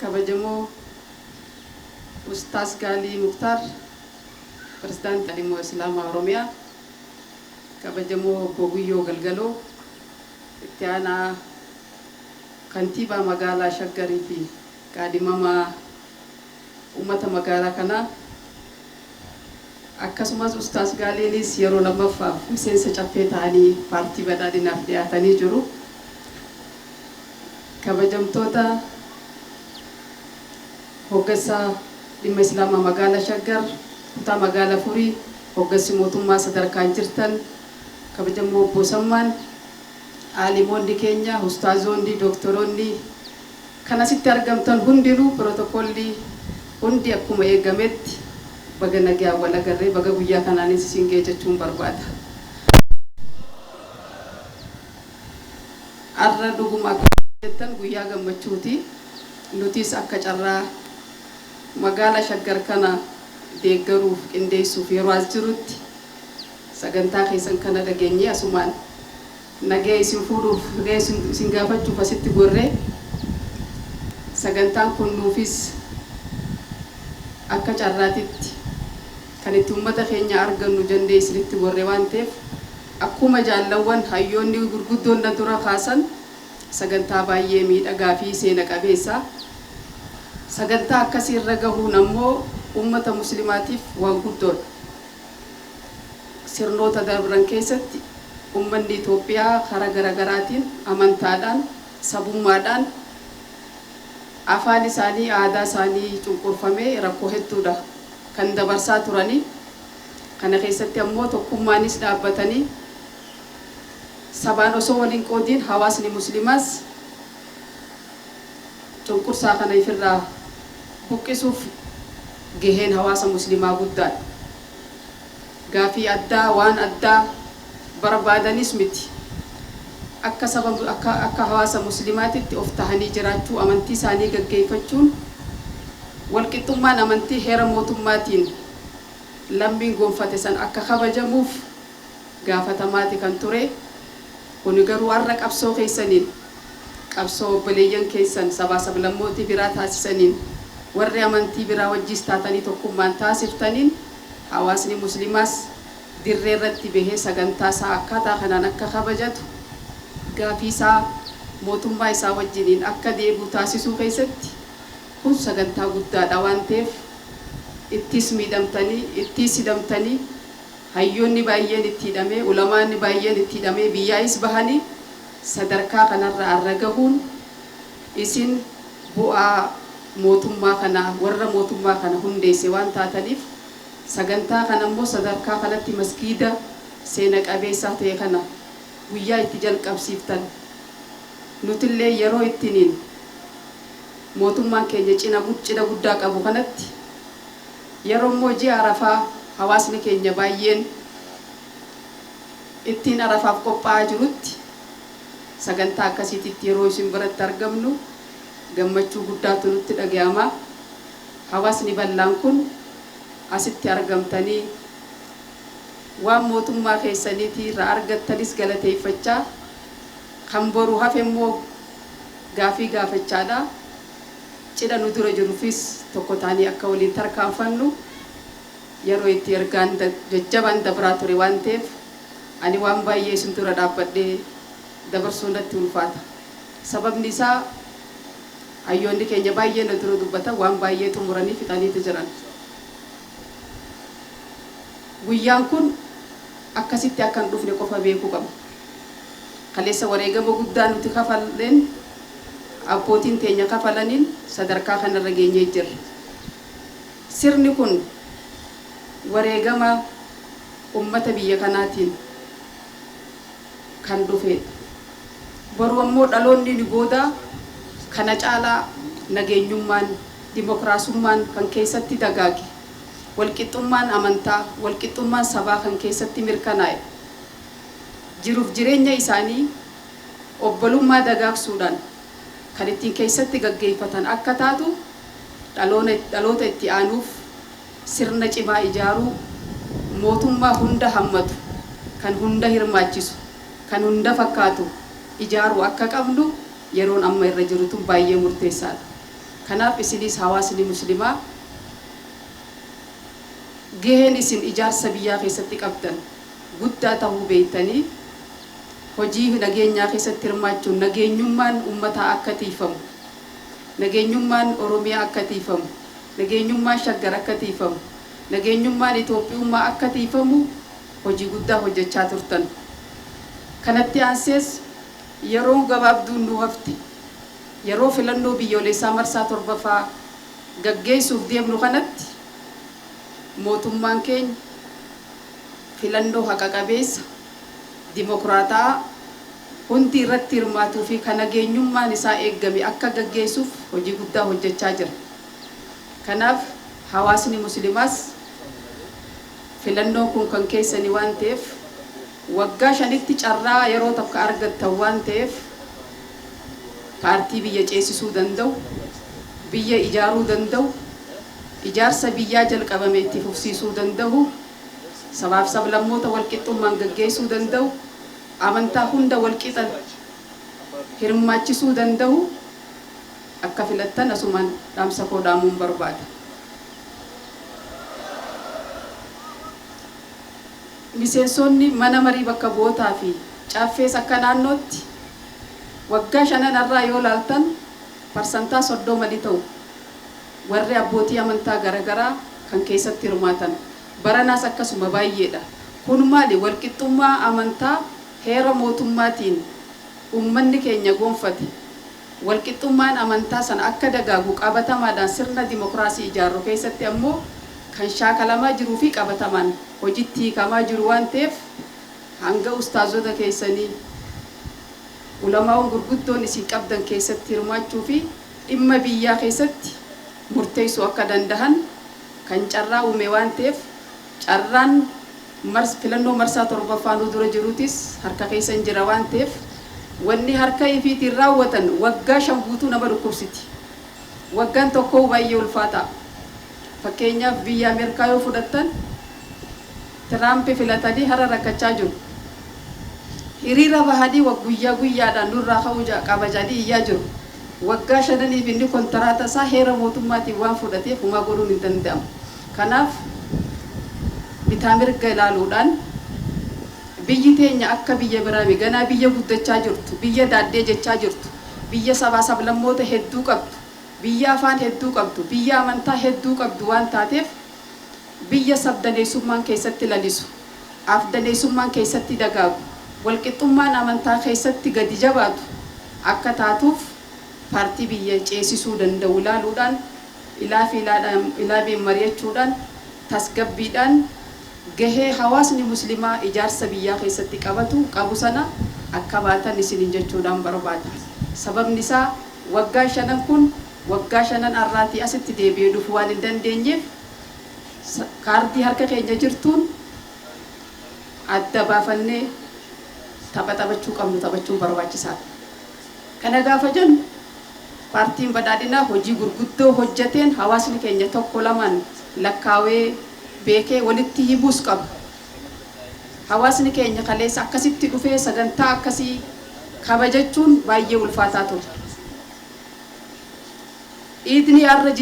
Kabajamoo Ustaas Gaalii Muktaar, Pirezidaantii Dhimma Islaamaa Oromiyaa, kabajamoo Obbo Guyyoo Galgaloo, itti aanaa kantiibaa magaalaa Shaggarii fi kaadhimamaa uummata magaalaa kanaa, akkasumas Ustaas Gaaliinis yeroo lammaffaaf miseensa caffee ta'anii paartii badhaadhinaaf dhiyaatanii jiru. Kabajamtoota hoggansa dhimma Islaamaa magaalaa Shaggar, kutaa magaalaa Furii, hoggansi mootummaa sadarkaan jirtan, kabajamoo Obbo Sammaan, aalimoonni keenya, ustaazoonni, dooktoroonni kan asitti argamtan hundinuu, pirootokoolli hundi akkuma eegametti, baga nagaan wal agarree, baga guyyaa kanaanis isin ga'e jechuun barbaada. Har'a dhuguma akka jettan guyyaa gammachuuti. Nutis akka carraa magaalaa Shaggar kana deeggaruuf, qindeessuuf yeroo as jirutti sagantaa keessan kana dhageenyee, asumaan nagee isin fuudhuuf, nagee isin gaafachuuf asitti gorree, sagantaan kun nuufis akka carraatitti kan itti uummata keenya argannu jennee isinitti gorre waan ta'eef, akkuma jaallawwan hayyoonni gurguddoon na dura kaasan, sagantaa baay'ee miidhagaa fi seena qabeessa. Sagantaa akkasii irra gahuun ammoo uummata muslimaatiif waan guddoodha. Sirnoota dabran keessatti uummanni Itoophiyaa karaa garaagaraatiin, amantaadhaan, sabummaadhaan, afaan isaanii, aadaa isaanii cunqurfamee rakkoo hedduudha kan dabarsaa turanii. Kana keessatti ammoo tokkummaanis dhaabbatanii, sabaan osoo waliin qoodiin, hawaasni muslimaas cunqursaa kana ifirraa buqqisuuf gaheen hawaasa muslimaa guddaadha. Gaafii addaa waan addaa barbaadanis miti. Akka saba, akka hawaasa muslimaatitti of tahanii jiraachuu, amantii isaanii gaggeeffachuun, walqixxummaan amantii heera mootummaatiin lammiin gonfate san akka kabajamuuf gaafatamaati kan ture. Kuni garuu har'a qabsoo keessaniin, qabsoo obboleeyyan keessan sabaa sablammootii biraa taasisaniin, warri amantii biraa wajjiis taatanii tokkummaan taasiftaniin, hawaasni muslimaas dirree irratti bahee sagantaa isaa akkaataa kanaan akka kabajatu, gaafii isaa mootummaa isaa wajjiniin akka deebi'u taasisuu keessatti kun sagantaa guddaadha waan ta'eef, ittis miidhamtanii, ittis hidhamtanii, hayyoonni baay'een itti hidhamee, ulamaanni baay'een itti hidhamee, biyyaayis bahanii sadarkaa kanarra arra gahuun isin bu'aa mootummaa kana, warra mootummaa kana hundeesse waan taataniif, sagantaa kana immoo sadarkaa kanatti masgiida seena qabeessaa ta'e kana guyyaa itti jalqabsiiftan, nutillee yeroo ittiniin mootummaan keenya cina guddaa qabu kanatti, yeroo immoo ji'a Arafaa hawaasni keenya baay'een ittiin Arafaaf qophaa'aa jirutti sagantaa akkasiititti yeroo isin biratti argamnu gammachuu guddaatu nutti dhaga'ama. Hawaasni bal'aan kun asitti argamtanii waan mootummaa keessaniitii irraa argattanis galateeffachaa, kan boru hafe immoo gaafii gaafachaadha. Cidha nu dura jiruufis tokko taanii akka waliin tarkaanfannu yeroo itti ergaan jajjabaan dabraa ture waan ta'eef, ani waan baay'ee isin dura dhaabbadhee dabarsuu natti ulfaata. Sababni isaa hayyoonni keenya baay'ee na dura dubbatan, waan baay'ee xumuranii fixaniiti jiran. Guyyaan kun akkasitti akka hin dhufne qofa beekuu qabna. Kaleessa wareegama guddaa nuti kafalleen, abbootiin teenya kafalaniin sadarkaa kanarra geenyee jirra. Sirni kun wareegama ummata biyya kanaatiin kan dhufedha. Boru ammoo dhaloonni ni booda kana caalaa nageenyummaan, dimokiraasummaan kan keessatti dagaage, walqixxummaan amantaa, walqixxummaan sabaa kan keessatti mirkanaa'e, jiruuf jireenya isaanii obbolummaa dagaagsuudhaan kan ittiin keessatti gaggeeffatan akka taatu, dhaloota itti aanuuf sirna cimaa ijaaruu, mootummaa hunda hammatu, kan hunda hirmaachisu, kan hunda fakkaatu ijaaruu akka qabnu yeroon amma irra jiru tun baay'ee murteessaadha. Kanaaf isinis hawaasni muslimaa gaheen isin ijaarsa biyyaa keessatti qabdan guddaa tahuu beeytanii hojii nageenyaa keessatti hirmaachuun nageenyummaan ummataa akka tiiyfamu, nageenyummaan Oromiyaa akka tiiyfamu, nageenyummaan Shaggar akka tiiyfamu, nageenyummaan Itoophiyummaa akka tiiyfamu hojii guddaa hojjechaa turtan. Kanatti aansees yeroon gabaabduun nu hafte yeroo filannoo biyyoolessaa marsaa 7ffaa gaggeessuuf deemnu kanatti mootummaan keenya filannoo haqa qabeessa, dimokiraata'aa, hundi irratti hirmaatuu fi ka nageenyummaan isaa eeggame akka gaggeessuuf hojii guddaa hojjechaa jira. Kanaaf hawaasni muslimaas filannoon kun kan keessani waan ta'eef waggaa shanitti carraa yeroo takka argattan waan ta'eef paartii biyya ceesisuu danda'u, biyya ijaaruu danda'u, ijaarsa biyyaa jalqabame itti fufsiisuu danda'u, sabaaf sablammoota walqixxummaan gaggeessuu danda'u, amantaa hunda walqixa hirmaachisuu danda'u akka filattan asumaan dhaamsa koo dhaamuun barbaada. Miseensonni mana marii bakka bu'ootaa fi Caffees akka naannootti waggaa shanan har'aa yoo laaltan parsantaa 30 ni ta'u warri abbootii amantaa garagaraa kan keessatti hirmaatan. Baranaas akkasuma baay'eedha. Kun maali? Walqixxummaa amantaa heera mootummaatiin ummanni keenya gonfate. Walqixxummaan amantaa sana akka dagaagu qabatamaadhaan sirna dimokiraasii ijaarru keessatti ammoo kan shaakalamaa jiruufi qabatamaan hojitti hiikamaa jiru waan ta'eef hanga ustaazota keessanii, ulamaa'oon gurguddoon isin qabdan keessatti hirmaachuufi dhimma biyyaa keessatti murteessuu akka dandahan kan carraa uume waan ta'eef carraan filannoo marsaa 7ffaa nu dura jirutis harka keessan jira waan ta'eef wanni harka ifiitiin raawwatan waggaa 5 guutuu nama dhukkubsiti. Waggaan tokkoo baay'ee ulfaataa. Fakkeenyaaf biyya Ameerikaa yoo fudhattan Tiraampi filatanii har'a rakkachaa jiru. Hiriira bahanii guyyaa guyyaadhaan nurraa ka'uu qaba jedhanii iyyaa jiru. Waggaa shananiif inni kontiraata isaa heera mootummaatiin waan fudhateef homaa godhuun hin danda'amu. Kanaaf bitaa mirga ilaaluudhaan biyyi teenya akka biyya biraa miti. Ganaa biyya guddachaa jirtu, biyya daaddee jechaa jirtu, biyya sabaa sablammoota hedduu qabdu, biyya afaan hedduu qabdu, biyya amantaa hedduu qabdu waan taateef biyya sabdaneessummaan keessatti lalisu, afdaneessummaan keessatti dagaagu, walqixxummaan amantaa keessatti gadi jabaatu akka taatuuf paartii biyya ceesisuu danda'u ilaaluudhaan, ilaa fi ilaameen mari'achuudhaan, tasgabbiidhaan gahee hawaasni muslimaa ijaarsa biyyaa keessatti qabatu qabu sana akka baatan isiniin jechuudhaan barbaada. Sababni isaa waggaan shanan kun waggaa shanan har'aatii asitti deebi'ee dhufuu waan hin dandeenyeef kaardii harka keenya jirtuun adda baafannee tapha taphachuu qabnu taphachuun barbaachisaadha. Kana gaafa jennu paartiin badhaadhinaa hojii gurguddoo hojjeteen hawaasni keenya tokko lamaan lakkaawee beekee walitti himuus qaba. Hawaasni keenya kaleessa akkasitti dhufee sagantaa akkasii kabajachuun baay'ee ulfaataa ture. Iidni har'a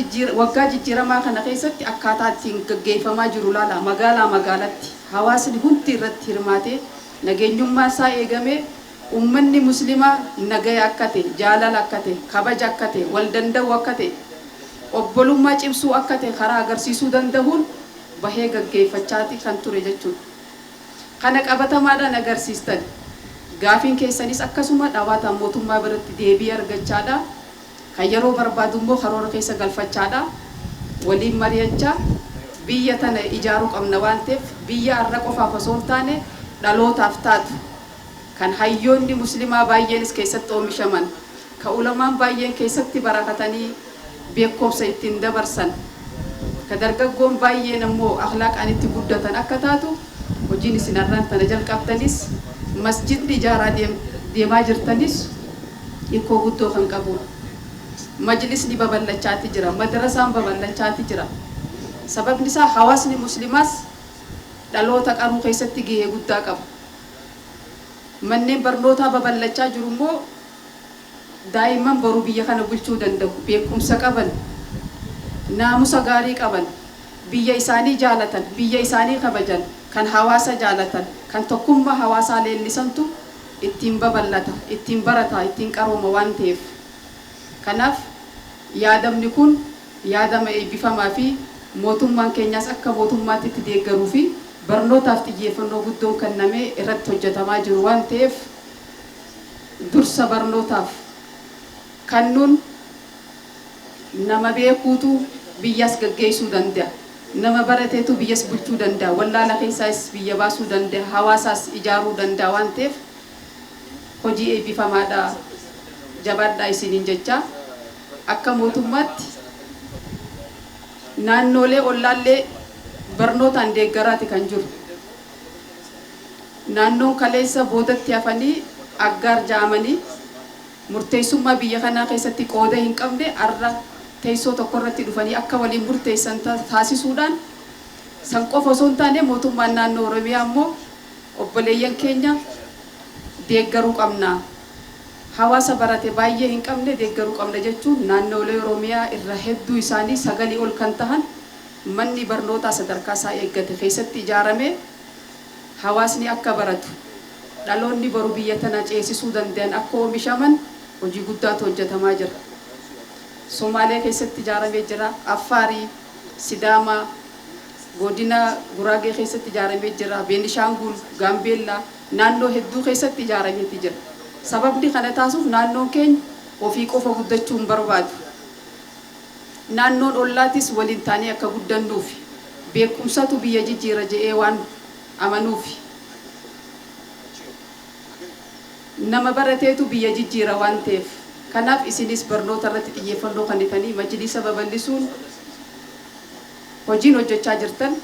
waggaa jijjiiramaa kana keessatti akkaataa ittiin gaggeeffamaa jiru laala. Magaalaa magaalatti hawaasni hundi irratti hirmaatee nageenyummaan isaa eegamee ummanni muslimaa nagaya akka ta'e, jaalala akka ta'e, kabaja akka ta'e, wal danda'uu akka ta'e, obbolummaa cimsuu akka ta'e karaa agarsiisuu danda'uun bahee gaggeeffachaati kan ture jechuudha. Kana qabatamaadhaan agarsiistan. Gaafiin keessanis akkasuma dhawaataan mootummaa biratti deebii argachaadha. Kan yeroo barbaadu immoo karoora keessa galfachaadha. Waliin mari'achaa biyya tana ijaaruu qabna waan ta'eef biyya har'a qofaaf osoo hin taane dhalootaaf taatu kan hayyoonni muslimaa baay'eenis keessatti oomishaman, ka ulamaan baay'een keessatti barakatanii beekkomsa ittiin dabarsan, ka dargaggoon baay'een ammoo akhlaaqaan itti guddatan akka taatu hojiin isin har'aan tana jalqabdanis masjidni ijaaraa deemaa jirtanis hikkoo guddoo kan qabuudha. Majlisni babal'achaati jira, madrasaan babal'achaati jira. Sababni isaa hawaasni muslimaas dhaloota qaruu keessatti gahee guddaa qaba. Manneen barnootaa babal'achaa jiru immoo Daa'imman boru biyya kana bulchuu danda'u, beekumsa qaban, naamusa gaarii qaban, biyya isaanii jaalatan, biyya isaanii kabajan, kan hawaasa jaalatan, kan tokkummaa hawaasaa leellisantu ittiin babal'ata, ittiin barata, ittiin qarooma waan ta'eef. Kanaaf yaadamni kun yaadama eebbifamaa fi mootummaan keenyaas akka mootummaatti itti deeggaruu fi barnootaaf xiyyeeffannoo guddoon kennamee irratti hojjetamaa jiru waan ta'eef, dursa barnootaaf kennuun nama beekuutu biyyas gaggeessuu danda'a. Nama barateetu biyyas bulchuu danda'a. Wallaala keessaas biyya baasuu danda'a. Hawaasaas ijaaruu danda'a waan ta'eef, hojii eebbifamaadha, jabaadhaa isiniin jecha. Akka mootummaatti naannoolee ollaallee barnootaan deeggaraati kan jiru. Naannoon kaleessa boodatti hafanii aggaar ja'amanii murteessummaa biyya kanaa keessatti qooda hin qabne, arra teessoo tokko irratti dhufanii akka waliin murteessan taasisuudhaan, san qofa osoo hin taane, mootummaan naannoo Oromiyaa immoo obboleeyyan keenya deeggaruu qabna. Hawaasa barate baay'ee hin qabne deeggaruu qabna jechuun, naannoolee Oromiyaa irra hedduu isaanii, 9 ol kan tahan, manni barnootaa sadarkaa isaa eeggate keessatti ijaaramee hawaasni akka baratu, dhaloonni boru biyya tana ceesisuu danda'an akka oomishaman hojii guddaatu hojjetamaa jira. Somaalee keessatti ijaaramee jira. Affaarii, Sidaamaa, godina Guraagee keessatti ijaaramee jira. Beenishaangul, Gaambeellaa, naannoo hedduu keessatti ijaarameeti jira. Sababni kana taasuuf naannoon keenya ofii qofa guddachuu hin barbaadu. Naannoon ollaatis waliin taanee akka guddannuuf, beekumsatu biyya jijjiira je'ee waan amanuuf, nama barateetu biyya jijjiira waan ta'eef. Kanaaf isinis barnoota irratti xiyyeeffannoo kennitanii majlisa babal'isuun hojiin hojjechaa jirtan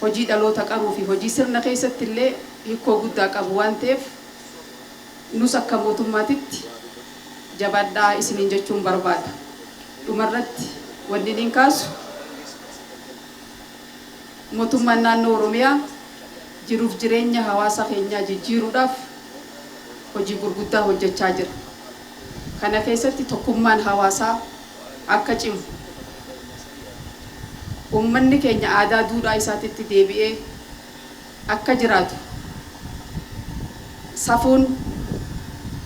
hojii dhaloota qaruu fi hojii sirna keessatti illee hikkoo guddaa qabu waan ta'eef, nus akka mootummaatitti jabaadhaa isiniin jechuun barbaada. Dhumarratti wanni niin kaasu, mootummaan naannoo Oromiyaa jiruuf jireenya hawaasa keenyaa jijjiiruudhaaf hojii gurguddaa hojjechaa jira. Kana keessatti tokkummaan hawaasaa akka cimu, uummanni keenya aadaa duudhaa isaatitti deebi'ee akka jiraatu, safuun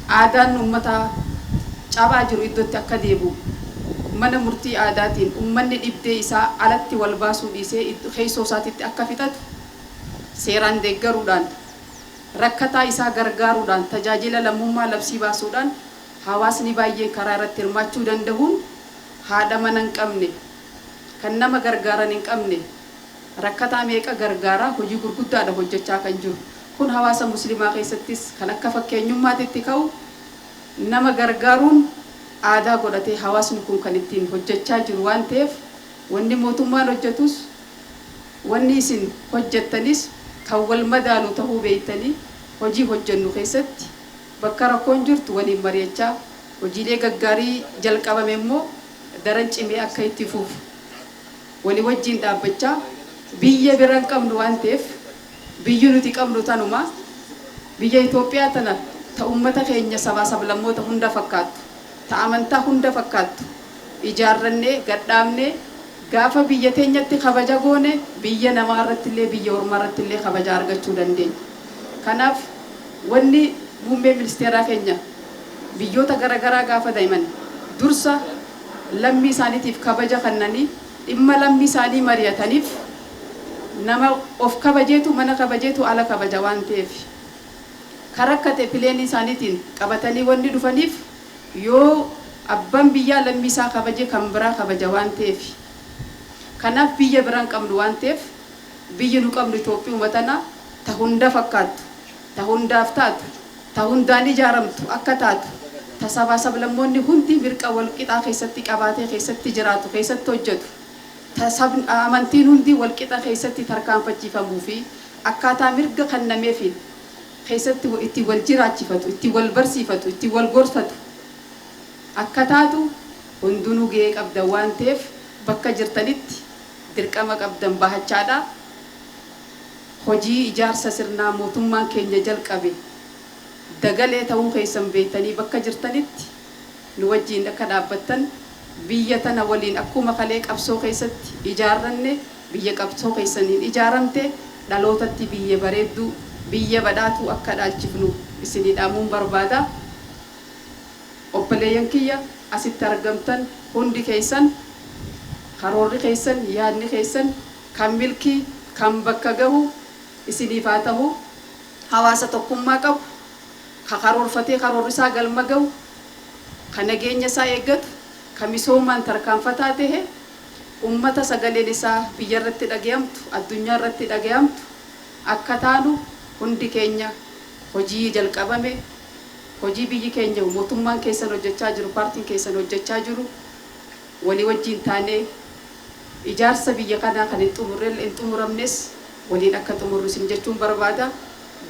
aadaan uummataa cabaa jiru iddootti akka deebi'u, mana murtii aadaatiin uummanni dhibdee isaa alatti wal baasuu dhiisee keessoo isaatitti akka fixatu seeraan deeggaruudhaan, rakkataa isaa gargaaruudhaan, tajaajila lammummaa labsii baasuudhaan, hawaasni baay'een karaa irratti hirmaachuu danda'uun, haadha mana hin qabne, kan nama gargaaran hin qabne, rakkataa meeqa gargaaraa hojii gurguddaadha hojjechaa kan jiru. Kun hawaasa muslimaa keessattis kan akka fakkeenyummaatitti ka'u, nama gargaaruun aadaa godhatee hawaasni kun kan ittiin hojjechaa jiru waan ta'eef, wanni mootummaan hojjetus wanni isin hojjettanis kan wal madaalu ta'uu beektanii, hojii hojjennu keessatti bakka rakkoon jirtu waliin mari'achaa, hojiilee gaggaarii jalqabame immoo daran cimee akka itti fufu walii wajjin dhaabbachaa, biyya bira hin qabnu waan ta'eef, biyyi nuti qabnu tanuma, biyya Itoophiyaa tana, ta ummata keenya sabaa sablammoota hunda fakkaattu, ta amantaa hunda fakkaattu ijaarrannee gadhaabnee, gaafa biyya teenyatti kabaja goone, biyya namaa irratti illee, biyya ormaa irratti illee kabaja argachuu dandeenya. Kanaaf wanni muummee ministeeraa keenya biyyoota garaagaraa gaafa deeman dursa lammii isaaniitiif kabaja kennanii dhimma lammii isaanii mari'ataniif, nama of kabajeetu mana kabajeetu ala kabaja waan ta'eef, kan rakkate pileenii isaaniitiin qabatanii wanni dhufaniif, yoo abbaan biyyaa lammii isaa kabaje kan biraa kabaja waan ta'eef. Kanaaf biyya biraan qabnu waan ta'eef, biyyi nu qabnu Itoophiyaa tana, ta hunda fakkaattu, ta hundaaf taatu, ta hundaan ijaaramtu akka taatu, ta sabaa sablammoonni hundi mirqa walqixaa keessatti qabaatee keessatti jiraatu, keessatti hojjetu, ta amantiin hundi walqixa keessatti tarkaanfachiifamuu fi akkaataa mirga kennameefiin keessatti itti wal jiraachifatu, itti wal barsiifatu, itti wal gorfatu akka taatu, hundinuu gahee qabdan waan ta'eef, bakka jirtanitti dirqama qabdan bahachaadha. Hojii ijaarsa sirnaa mootummaan keenya jalqabe dagalee ta'uu keessan beektanii, bakka jirtanitti Nu wajjiin akka dhaabbattan, biyya tana waliin akkuma kalee qabsoo keessatti ijaarranne, biyya qabsoo keessaniin ijaaramte, dhalootatti biyya bareedduu, biyya badhaatuu akka dhaalchifnu isinii dhaamuun barbaada. Obboleeyyan kiyya asitti argamtan hundi keessan, karoorri keessan, yaadni keessan kan milkii, kan bakka gahu isiniif haa ta'u. Hawaasa tokkummaa qabu, ka karoorfatee karoorri isaa galma gahu, ka nageenya isaa eeggatu, ka misoomaan tarkaanfataa tahe, ummata sagaleen isaa biyya irratti dhagayamtu, addunyaa irratti dhagayamtu akka taanu, hundi keenya hojii jalqabame, hojii biyyi keenya, mootummaan keessan hojjechaa jiru, paartiin keessan hojjechaa jiru walii wajjiin taanee ijaarsa biyya kanaa kan hin xumuramnes waliin akka xumurru isin jechuun barbaada.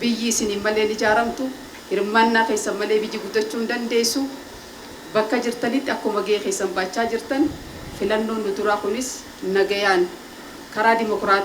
Biyyi isiniin malee hin ijaaramtu, hirmaannaa keessan malee biyyi guddachuu hin dandeessu. Bakka jirtanitti akkuma gahee keessan baachaa jirtan, filannoon nu duraa kunis nagayaan karaa dimokiraatii